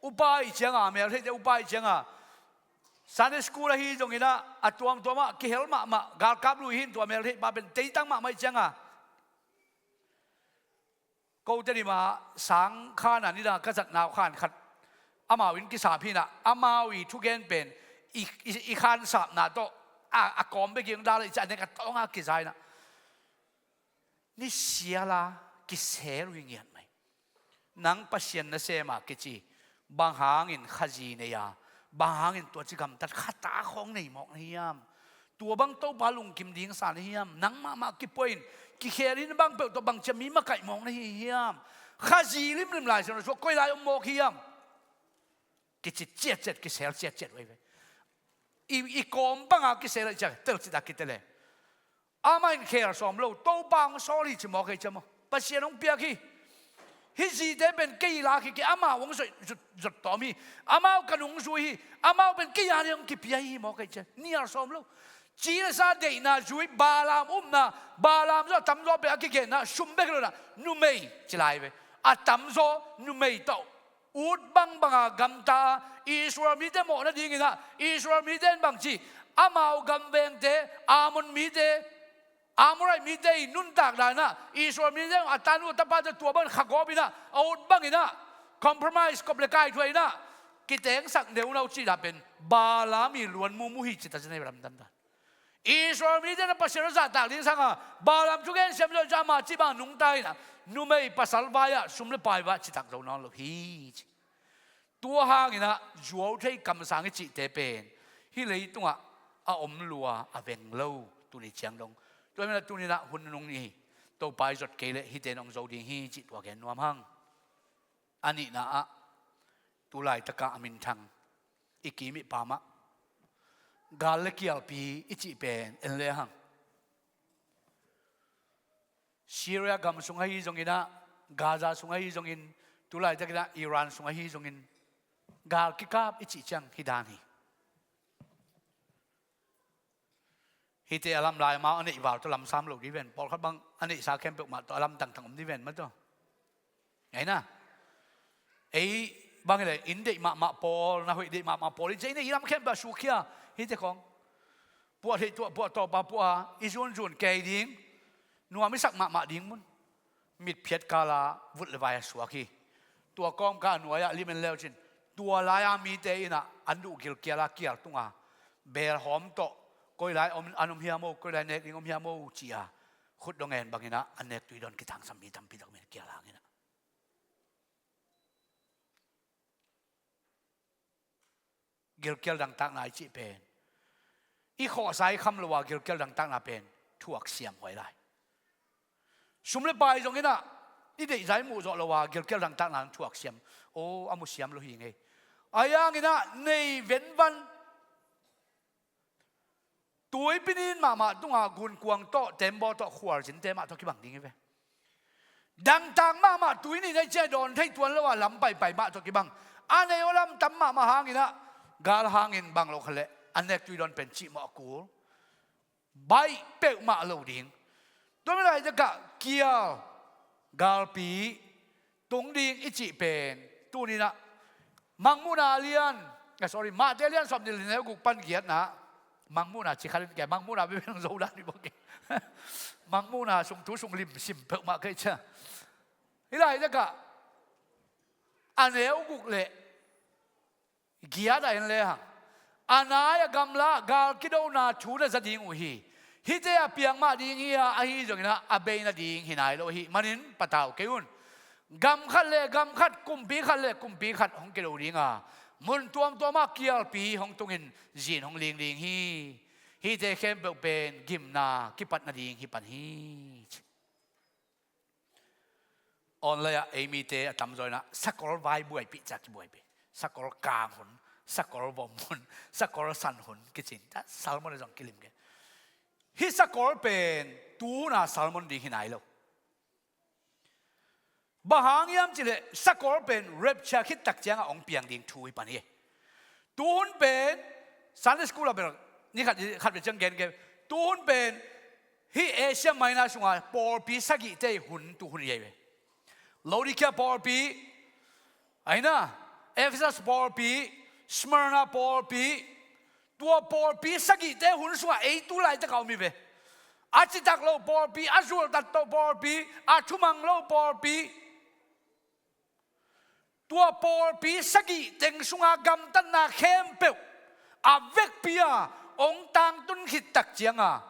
upa ih cianga, a meltheihte upa ih cianga Sunday school ahi zonginah a tuamtuamah kihel mahmah galkap lui hin tua meltheih pa pen teitang mahmah ih cianga kote nih mah sang khan a nidang ka zat nau khan khat amau in kisap hinah amau ih thugen pen i, i, i khansapna tawh a, a kawm bekin dala ih ciah a nek a tawnga kizainah ni siala kisel uh hi ngiat mai. Nang Pasian nasema kici bang hangin khazi nei a, bang hangin tua ci gamtat khata khawng nei mawk na hiam? Tua bang Topa lungkim ding sa na hiam? Nang mahmah kipuain kikhel in bang peuh tawh bang cia mi makaih mawk na hi hiam? Khazi limlim lai siang na suak koi lai om mawk hiam? Kici ciatciat, kisel ciatciat uh ahi ve. I, i kawm banga kisel ahi ciak telcita kitele. Amah in khel sawm lo, Topa hong sawl hi ci mawk ahi cia maw? Pasian hong piak hi. Hih zite pen kei la khia kei, amau hong zot, zot, zot tawm hi. Amau ka nungzui hi. Amau pen kei a ding hong kipia hi maw kei ci a. Nial sawm lo. Ci le sa deihna zui, Balaam upna, Balaam zaw a tamzaw pen a kigenna, sum bek hi lo na, numei ci lai ve. A tamzaw numei tawh ut bangbang a gamta a, Israel mite mawh nadingin ah, Israel mite in bangci, amau gam vengte, Ammon mite, Amorite mite i nuntak dan ah, Israel mite a tanu tapate tua bang khagawp in ah, a ut bangin ah, compromise, kop le kai thuah in ah, kitengsak neunau cih dan pen, Balaam i luan mumu hi ci ta ci nei lamdang dan. Israel mite na Pasian a zahtak ding sangin, Balaam thugen siam zaw in ci a, amah cih bang nungta in ah, numei pasal vai ah, sum le pai vai ah, citak zo nawn lo hi ci. Tua hangin ah, zuau thei kamsang i cihte pen, hih leitungah a om lua, a veng lo, tuni ciang dong. Tua manin ah tuni in ah hun nunung ni hi, Topa i zot kei leh hihte in hong zo ding hi cih tua gen nuam hang. A nihna ah, tu laitakah a minthang i kim i pam ah, gal le kialpi i cih pen en le hang. Syria gam sung ahi zongin ah, Gaza sung ahi zongin, tu laitakin ah Iran sung ahi zongin, gal kikap i cih ciang hih dan hi. Hihte a lamlai amau a neih val tawh lamsam lo ding ven. Pawlkhat bang a neihsa khempeuh mah tawh a lamtang tang om ding ven mah tawh. Ei na. Ei bang hi leh, inn deih mahmah pawl, na hoih deih mahmah pawl, i cih nei i lam khempeuh a sukhia. Hihte khawng puah theih tuah, puah tawpa puah a, i zunzun kei ding, nuam i sak mahmah ding mun. Mitphiat kala vut le vai a suak hi. Tua kawmkal a nuai-ah lim en le uh cin, tua lai-a mite in ah an duh gilkial a kial tung a, belhawm tawh, koi lai om, an om hiam aw, koi lai nek ding om hiam aw ci a, khutdawh ngen bangin ah an nek tui dawn kitangsam mi tampi tak om in kial hangin ah. Gilkial dangtakna i cih pen, i khawhsa i kham lo a gilkial dangtakna pen thuak siam huai lai. Sum le pai zongin ah i deihzai muh zawh lo a gilkial dangtakna thuak siam. Aw, a mu siam lo hi ngei. Ahi hangin ah nei venvan, tuipi nin mahmah tungah gunkuang tawh, tembaw tawh, khualzinte mah tawh kibang ding hi ve. Dangtak mahmah tui nih nei ciah dawn thei tuan lo a lam paipai mah tawh kibang. A nei aw lam tam mahmah hangin ah, gal hangin bang lo khat leh an nek tui dawn pen cih mawh a kul. Baih peuhmah lo ding. Tua manin ah hih takah kial, galpi tung ding i cih pen, tuni in ah Mangmuhna a lian, ah, sorry, Matthai a lian sawmnih le neu guk pan giatna. Mangmuhna ci khat in kei, Mangmuhna bebek nang zo dan hi bawk kei. Mangmuhna sung thu sung lim sim peuhmah kei cia. Hih lai takah a neu guk le giat ah en le hang, a nai a gamla ah gal kidona thu na za ding uh hi. Hihte a piang mah ding hi a, ahi zongin ah a bei nading hi nai lo ahih manin patau kei un. Gam khat le gam khat, kumpi khat le kumpi khat hong kido ding a, mun tuamtuam ah kialpi hong tungin zin hong ling ding hi. Hihte khempeuh pen gimna kipat nading hi pan hi. Online ah ei mite a tamzaw in ah sakol vai buaipih ci a kibuaipih. Sakol kang hun, sakol vom hun, sakol san hun kici in. Tua sermon ah zong kilim kei. Hih sakol pen tu hun a sermon ding hi nai lo. Bang hang hiam cih leh sakol pen rapture khit tak ciangah hong piang ding thu hi pan hi. Tu hun pen, Sunday school ah bel ni khat, khat vei ciang gen kei. Tu hun pen hih Asia Minor sungah pawlpi sagihte hun tu hun hi ei ve. Laodicea pawlpi, ahi na, Ephesus pawlpi, Smyrna pawlpi, tua pawlpi sagihte hun sungah ei tu laitak a om hi ve. A citak lo pawlpi, a zultat lo pawlpi, a thumang lo pawlpi. Tua pawlpi sagih teng sunga gamtatna khempeuh a vekpi a hong tangtun khit tak cianga,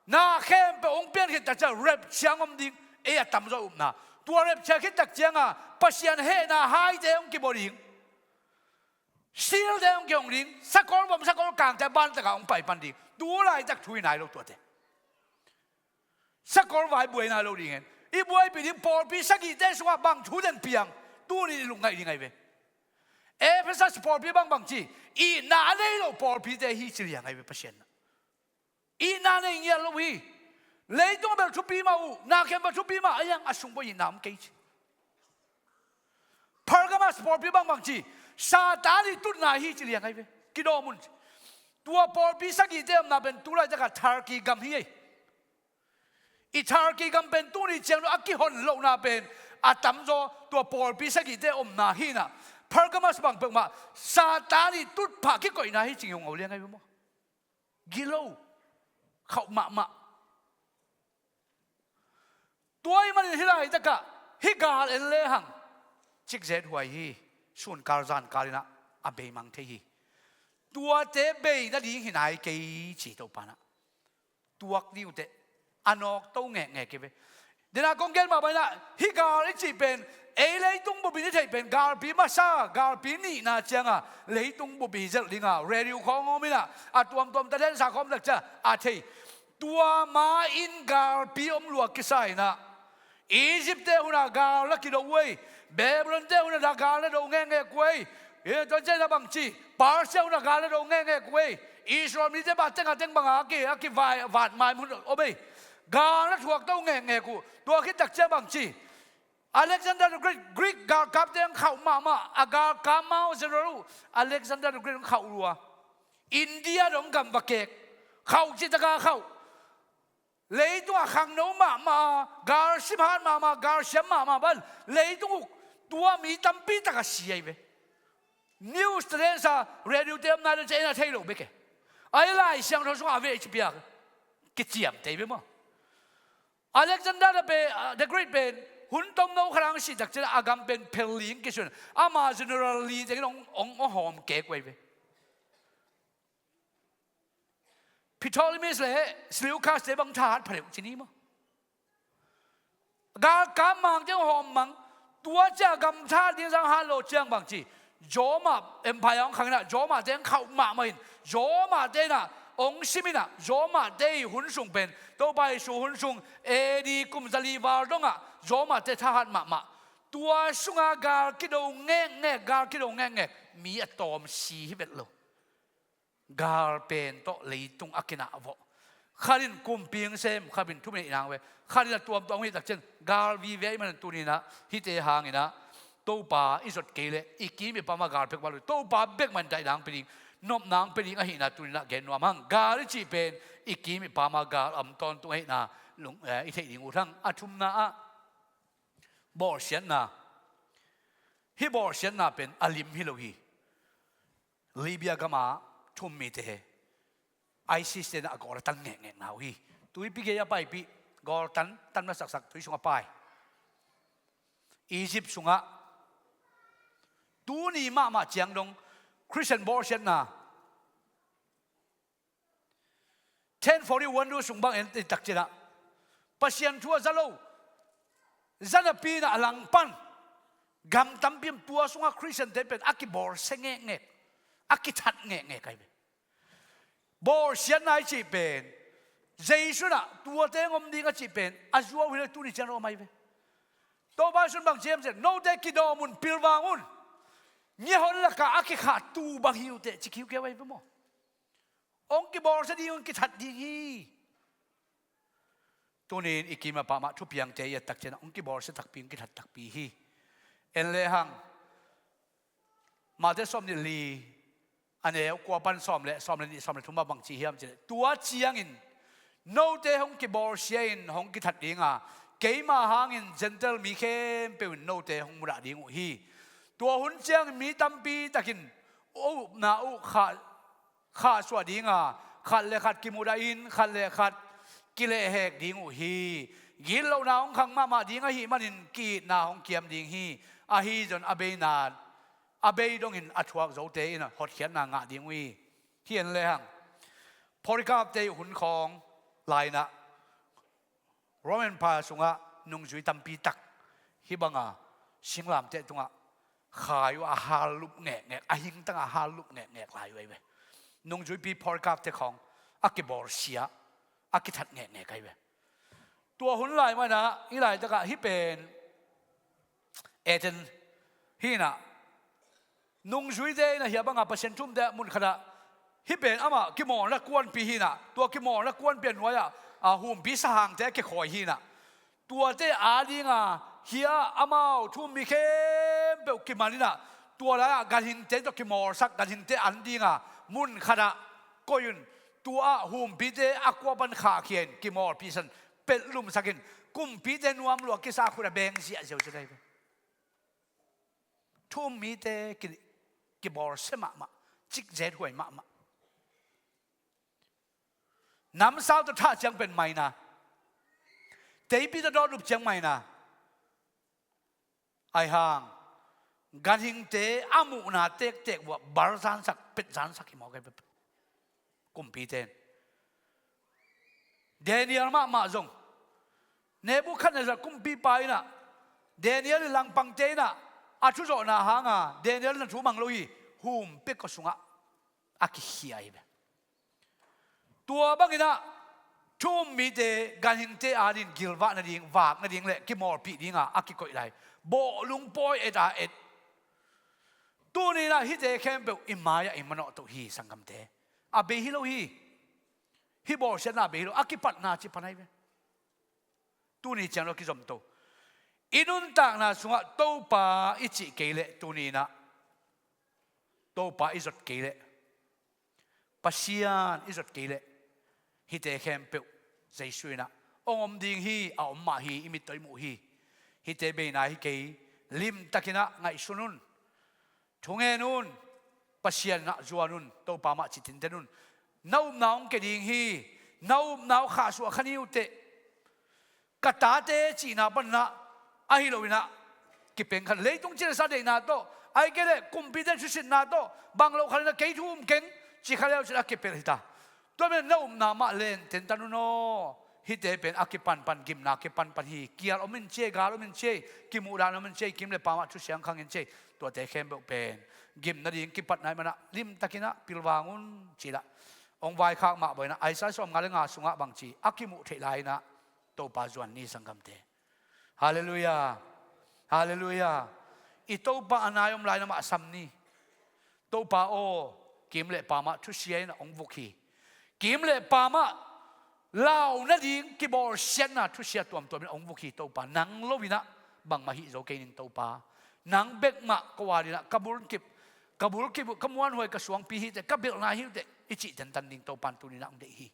na khempeuh hong pian khit tak cianga rapture hong om ding, ei a tamzaw upna. Tua rapture khit tak cianga Pasian hehna haite hong kibawl ding. Silte hong kihong ding, sakol vom sakol kangte a ban takah hong pai pan ding. Tu laitak thu hi nai lo tuate. Sakol vai buai nai lo ding hen. I buaipih ding pawlpi sagihte sungah bang thu den piang, tuni i lungngaih ding ahi ve. Ephesus pawlpi bangbang ci, itna a nei lo pawlpite hi ci liang ahi ve Pasian na. Itna nei ngiat lo hi. Leitung a bel thupi mah uh, na khempeuh thupi mah, a hiang a sung bawh itna om kei ci. Pergamos pawlpi bangbang ci, Satan ii tutna hi ci liang ahi ve. Kidawm un ci. Tua pawlpi sagihte omna pen tu laitakah Turkey gam hi ei. I Turkey gam pen tuni ciang lo a kihon lohna pen a tamzaw tua pawlpi sagihte omna hi inah, Pergamos bang peuhmah Satan ii tutphah kikoihna hi ci ngeungau liang ahi ve maw. Gilo khauh mahmah. Tua ahih manin hih laitakah hih gal en lehang cikzet huai hi. Sunkal zankal inah a beimang thei hi. Tuate bei nading hi nai kei ci Topa nah. Tuak ding uh teh a nawkto ngekngek hi ve. Dena kong gen mah bang inah hih gal i cih pen ei leitung bup in i theih pen galpi masa, galpi nihna cianga leitung bup i zelh dinga radio khawng om inah a tuamtuam ta densa khawm tak cia a thei. Tua ma-in galpi om lua kisa inah Egypt-te hunah gal na kido uh ei. Babylon-te hunah gal na do ngekngek uh ei. Tua ciang inah bangci Persia hunah gal na do ngekngek uh ei. Israel mite bah teng a teng banga a ki, a kivai vatmai mun om ei. Gal na thuakto ngekngek uh. Tua khit tak ciang bangci Alexander the Great, Greek galkapte hong khauh mahmah. A galkap Mao Zedong uh Alexander the Great hong khauh lua. India dong gam va kek. Khauh cih taka khauh. Leitungah khangno mahmah, galsim hat mahmah, galsiam mahmah bang leitung uh tua mi tampi tak a si ahi ve. News ta densa radio te omna den cia en a thei lo bek e. Ahi Lai Siangtho sungah a ve ci piak kiciam tei ve maw. Alexander the, pe, the Great pen hun tomno khat hang sih tak ciang a gam pen phel ling kisun ama general li tengin ong, ong, ong hawm kek uh ahi ve. Ptolemies le Seleucus te bang thahat pha deuh ci ni maw. Galkap mang teng hawm mang. Tua cia gam thahat ding zang hat lo ciang bangci Roma Empire hong khang inah Roma te hong khauh mahmah in Roma te inah hong sim inah Roma te ii hun sung pen Topa Jesu hun sung A D kum zali val dongah Roma te thahat mahmah. Tua sunga gal kido ngekngek, gal kido ngekngek, mi a tawm si hi vet lo. Gal pen tawh leitung a kinah vawh. Khat in kumpi hong sem, khat in thuneihna hong ve. Khat in a tuamtuam hong hih tak ciang gal vive ahih manin tuni inah hihte hang inah Topa i zot kei leh i kim i pam a gal pek val lo. Topa bek mah in daihna hong pia ding, nopna hong pia ding ahihna tuni inah gen nuam hang. Gal i cih pen i kim i pam a gal a om tawntung ahihna lung, eh, i theih ding ut hang. A thumna ah bawlsiatna. Hih bawlsiatna pen a lim hi lo hi. Libya gama thum mite ISIS te inah a gawl a tan ngekngekna uh hi. Tuipi gei a paipih, gawl tan, tan masaksak tui sungah pai. Egypt sungah tuni mahmah ciang dong Christian bawlsiatna Ten forty-one sung bang en tak ciangah Pasian thu a za lo, za napi inah a langpan gam tampi om. Tua sungah Christian te pen a kibawlsia ngekngek, a kithat ngekngek ahi ve. Bawlsiatna i cih pen Jesu inah tuate hong om ding a cih pen a zuau hi lo, tuni ciang lo om ahi ve. Topa Jesu in bang ci hiam cih leh note kidawm un, pilvang un. Ngiahon lakah a kikhah tuu bang hi uh teh ci kiukiau ahi ve maw. Hong kibawlsia ding, hong kithat ding hi. Tuni in i kim a pamah thupiangte i et tak ciangah hong kibawlsia takpi, hong kithat takpi hi. En lehang Matthai sawmnih le li a neu kua pan sawm le, sawm le nih, sawm le thum ah bang ci hiam cih leh, tua ciangin note hong kibawlsia in hong kithat ding a, keima hangin Gentile mi khempeuh in note hong mudah ding uh hi. Tua hun ciangin mi tampi takin upna uh khah khahsuah ding a, khat le khat kimudah in khat le khat kilehhek ding uh hi. Gitlohna hong khang mahmah ding ahih manin ki-itna hong kiam ding hi. Ahi zong a beina, a bei dongin a thuak zote in hotkhiatna ngah ding uh hi. Hih en lehang Polycarp te hun khawng lai-in ah Roman Empire sungah nungzui tampi tak hih banga singlamteh tungah khai uh a, a hallup ngekngek, a hingtang a hallup ngekngek lai uh ahi ve. Nungzuipi Polycarp te khawng a kibawlsia, a kithat ngekngek ahi ve. Tua hun lai mah in ah, hih laitakah hih pen Athens hi-in ah, nungzuite in ah hih banga Pasian thu-umte mun khatah hih pen amah kimawlna kuanpi hi-in ah, tua kimawlna kuanpi a nuai-ah a humpi sahangte a kikhawi hi-in ah, tuate adinga hih amau thu-um mi khem peuh kiman in ah, tua lai-ah ganhingte tawh kimawlsak, ganhingte an dinga mun khatah koih un. Tua ah humpite a kua pan khahkhia in kimawlpihsan, pelhlumsak in, kumpite nuam lua kisa khut a beng ziahziau zia dai ve. Thu um mite ki, kibawlsia mahmah, cikzet huai mahmah. Namsau tawh thah ciang pen maina, teipi tawh dawtlup ciang maina. Aihang ganhingte a muhna tektek uh ah balzansak, petzansak hi mawk ei. Kumpite in Daniel mahmah zong, Nebukhadnezzar kumpipa in ah Daniel in langpangte in ah a thuzawhna hanga Daniel in a thu mang lo hi. Humpite kua sungah a kikhia hi ve. Tua bangin ah thu um mite ganhingte adingin gilvah nading, vak nading le kimawlpih dinga a kikoih lai. Bawhlung pawi et a et. Tuni in ah hihte khempeuh i mai-ah i manawh to hi, sanggamte. A bei hi lo hi. Hih bawlsiatna a bei hi lo, a kipatna ci pan ahi ve. Tuni ciang lo a kizom to. I nuntakna sungah Topa i cih kei leh, tuni in ah Topa i zot kei leh, Pasian i zot kei leh, hihte khempeuh Jesu in ah hong om ding hi, a om mah hi, i mit tawh i muh hi. Hihte beina hi kei, limtakin ah ngaihsun un. Thungen un, Pasian in ah zuan un, Topa mah ci tinten un. Na upna hong kia ding hi, na upna uh khahsuah kha ni uh teh. Ka tate cihna panin ah, ahi loin ah kipeng khat, leitung cilesa deihna tawh, ahih kei leh kumpite thusitna tawh, bang lo khat in ah kei thu um keng ci kha le uh cin a kipelh hi ta. Tua pen na upna mah len tentan un aw. Hihte pen a kipanpan, gimna kipanpan hi. Kial om in ci ei, gal om in ci ei, kimuhdan om in ci ei, kim le pam ah thusia khang in ci ei. Tuate khempeuh pen gim nading kipatna ahih manin ah limtakin ah pilvang un ci lah. Hong vaikhak mah bawh in ah Isaiah sawmnga le nga sungah bang ci, a kimuh theih lai-in ah Topa zuan ni, sanggamte. Halleluiah. Halleluiah. I Topa a nai om lai-in amah sam ni. Topa aw, kim le pam ah thusia in ah hong vuk hi. Kim le pam ah lau nading kibawlsiatna thusia tuamtuam in ah hong vuk hi Topa. Nang lo-in ah bangmah hih zo kei ning Topa. Nang bek mah ko adingin ah ka bulkip, ka bulkip uh, ka muanhuai, ka suangpi hi teh, ka belhna hi uh teh, i cih tentan ding Topa in tuni in ah hong deih hi.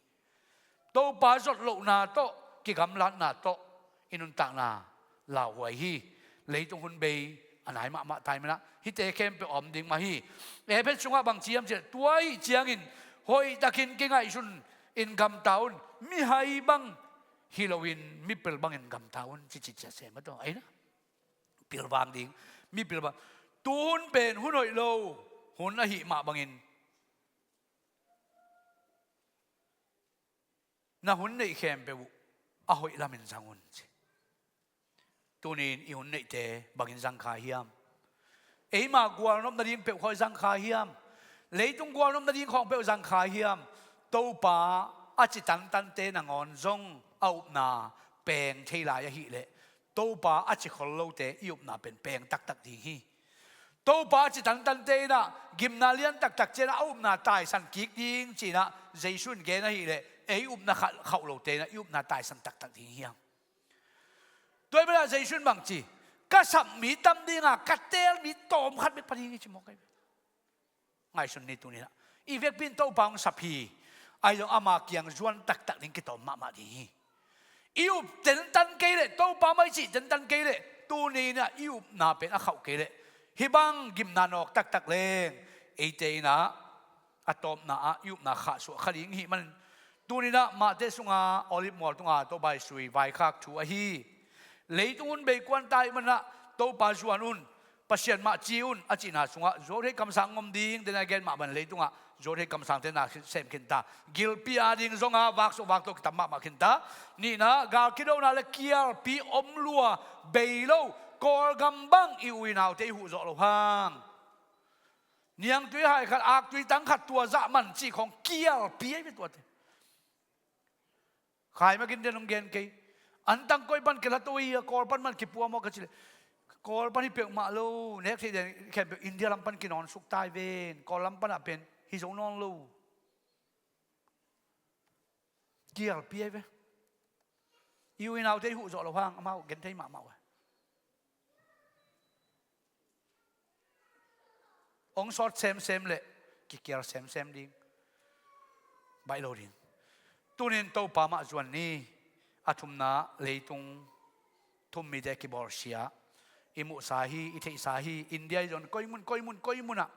Topa zot lohna tawh, kigamlatna tawh i nuntakna lauhuai hi. Leitung hun bei a nai mahmah ta ahih manin ah hihte khempeuh a om ding mah hi. Efesa sungah bang ci hiam cih leh, tua ahih ciangin hoihtakin kingaihsun in gamta un, mihai bang hi loin mipil bangin gamta un, ci ci ciat sem a tawh. Ahi na, pilvang ding, mipil bang. Tu hun pen hun hoih lo hun ahih mah bangin na hun neih khempeuh uh a hoih lamin zang un, ci. Tuni-in i hun neihte bangin zang kha hiam? Eima gualnop nading peuh khawng zang kha hiam? Leitung gualnop nading khawng peuh zang kha hiam? Topa a ci tantante nangawn zong a upna peng thei lai ahih leh, Topa a ci khol lote i upna pen peng taktak ding hi. Topa a ci tantante in ah gimna lian taktak ciangin ah a upna taisan kik ding ci-in ah Jesu in gen ahih leh, ei upna khauh, khauh lote in ah i upna taisan taktak ding hi hang. Tua ahih manin ah Jesu in bang ci, ka sap mi tam ding a, ka teel mi tawmkhat bek pha ding hi, ci mawk ahi ve. Ngaihsun ni tuni-in ah. I vekpi in Topa hong sap hi. Ahi zong ama kiang zuan taktak ding kitawm mahmah ding hi. I up tentan kei leh, Topa mah i cih tentan kei leh, tuni-in ah i upna pen a khauh kei leh, hih bang gimna nawk taktak leng, eite in ah a tawpna ah i upna khahsuah kha ding i hih manin, tuni-in ah Matthai sunga Olive mual tunga Topa i sui vaikhak thu ahi. Leitung hun bei kuan ta ahih manin ah Topa zuan un, Pasian mah ci un, a cihna sungah zuauthei kamsang om ding, den a gen mah bang leitungah zuauthei kamsangte na sem khin ta. Gilpi ading zonga vaksuk vakto kitam mahmah khin ta. Nihna, gal kidona le kialpi om lua, bei lo, Kawlgam bang i u i naute i huh zawh loh hang. Niangtui hai khat, aktui tang khat, tua zah man cih khawng kialpi ahi ve tuate. Khai Mac Gideon hong gen kei. Antang koi pan kila to hi a, Kawl pan man kipua maw ka cih leh, Kawl pan hi peuhmah lo, nek theih den khempeuh India lam pan kinawn suk ta hi ven, Kawl lam pan ah pen hi zo nawn lo. Kialpi ahi ve. I u i naute i huh zawh loh hang, amau gen thei mahmah uh a. hong sawt semsem le kikial semsem ding. Baih lo ding. Tunin Topa mah zuan ni. A thumna leitung thu-um mite kibawlsia. I muhsa hi, i theihsa hi, India i zon koimun, koimun, koimunah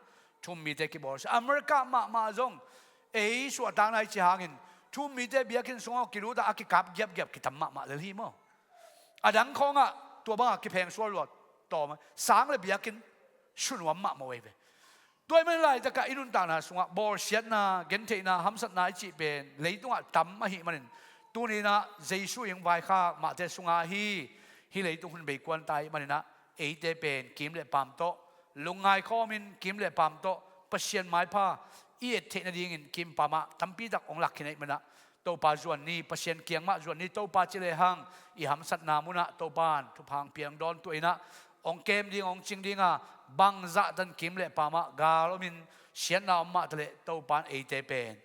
thu-um mite kibawlsia. America mahmah zong ei suahtakna i ci hangin thu-um mite biakinn sungah kilut a, a kikap giapgiap kitam mahmah lel hi maw. A dang khawngah tua bangah kipheng sual lua tawm a, sang le biakinn sunuam mahmah uh ei ve. Tua ahih manin laitakah i nuntakna sungah bawlsiatna, gentheihna, hamsatna i cih pen leitungah tam ahih manin, tuninah Jesu in vaikhak mahte sungah hi, hih leitung hun bei kuanta ahih maninah eite pen kim le paam tawh lungngai khawmin, kim le paam tawh Pasian maipha i et theih nadingin kim paamah tampitak hong lak khin ahih maninah Topa zuan ni, Pasian kiang mah zuan ni. Topa ci lehang i hamsatna munah Topa in thupha hong pia, hong dawntuah inah hong kem ding, hong cing dinga, bangzah tan kim le paamah gal omin siatna om mah taleh Topa in eite pen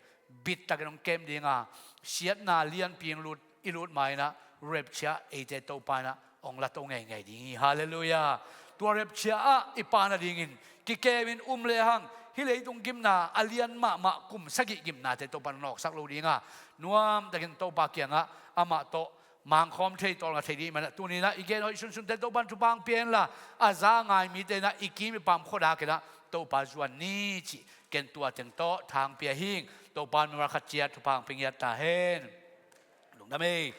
bittakin hong kem dinga, siatna lianpi hong lut, i lut ma inah rapture eite Topa inah hong lato ngeingei ding hi. Halleluiah. Tua rapture ah i pan nadingin kikemin um lehang hih leitung gimna a lian mahmah kum sagih gimnate Topa in hong nawksak lo dinga, nuamtakin Topa kiangah amah tawh mangkhawm thei, tawlnga thei ding ahih maninah tuninah i gen hoih sunsunte Topa in thupha hong pia inla, a za ngai mite inah i kim i paam khuadak inah Topa zuan ni cih ken tua teng tawh tha hong pia hing. Topa in mimal khat ciat thupha hong pia ngiat ta hen. Lungdam ei.